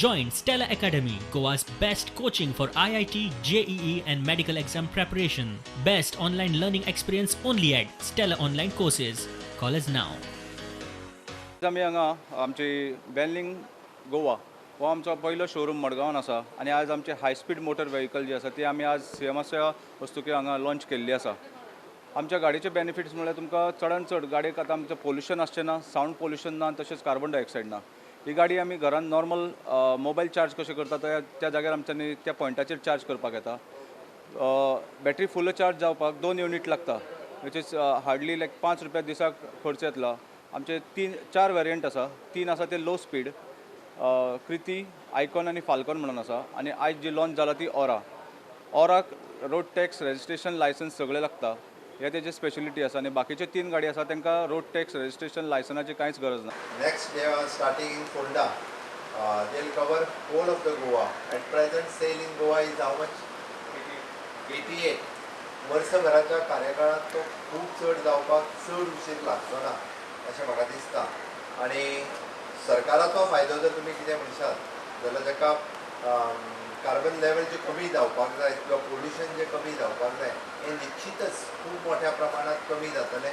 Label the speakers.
Speaker 1: Join Stella Academy, Goa's best coaching for IIT, JEE and medical exam preparation. Best online learning experience only at Stella Online Courses. Call us now.
Speaker 2: आमी हांगा आमची बेनलिंग गोवा हो आमचो पयलो showroom मडगांवान आसा आनी आज आमचे हाय स्पीड मोटर व्हेकल जी आसा ती आमी आज सीएमाच्या हस्तुकी हांगा लॉन्च केल्ली आसा. आमच्या गाडयेचे बेनिफिट्स म्हणल्यार तुमकां चडान चड गाडयेक आतां आमचें पोल्युशन आसचें ना, सावंड पोल्युशन ना, तशेंच कार्बन डायऑक्सायड ना. ही गाडी आमी घरान नॉर्मल मोबायल चार्ज कशें करता त्या त्या जाग्यार आमच्यांनी त्या पॉयंटाचेर चार्ज करपाक येता. बॅटरी फूल चार्ज जावपाक 2 युनीट लागता, which is hardly लायक 5 रुपया दिसाक खर्च येतलो. आमचे तीन चार वेरियंट आसा. तीन आसा ते लो स्पीड, कृती, आयकॉन आनी फाल्कॉन म्हणून आसा आनी आयज जी लॉन्च जाला ती ऑरा. ऑराक रोड टॅक्स, रजिस्ट्रेशन, लायसन्स सगळें लागता, हे तेजे स्पेशलिटी आसा आनी बाकीच्यो तीन गाडी आसा तांकां रोड टॅक्स, रजिस्ट्रेशन, लायसनाची कांयच गरज ना.
Speaker 3: Next, they are starting in Ponda. They'll cover whole of the Goa. At present, sale in Goa is how much? 88. वर्सभराच्या कार्यकाळात तो खूब चड जावपाक चड उशीर लागचो ना अशें म्हाका दिसता. आनी सरकाराचो फायदो जर तुमी कितें म्हणशात जाल्यार ताका कार्बन लेवल जे कमी जावपाक जाय किंवा पोल्युशन जे कमी जावपाक जाय, हें निश्चितच खूब मोठ्या प्रमाणात कमी जातलें.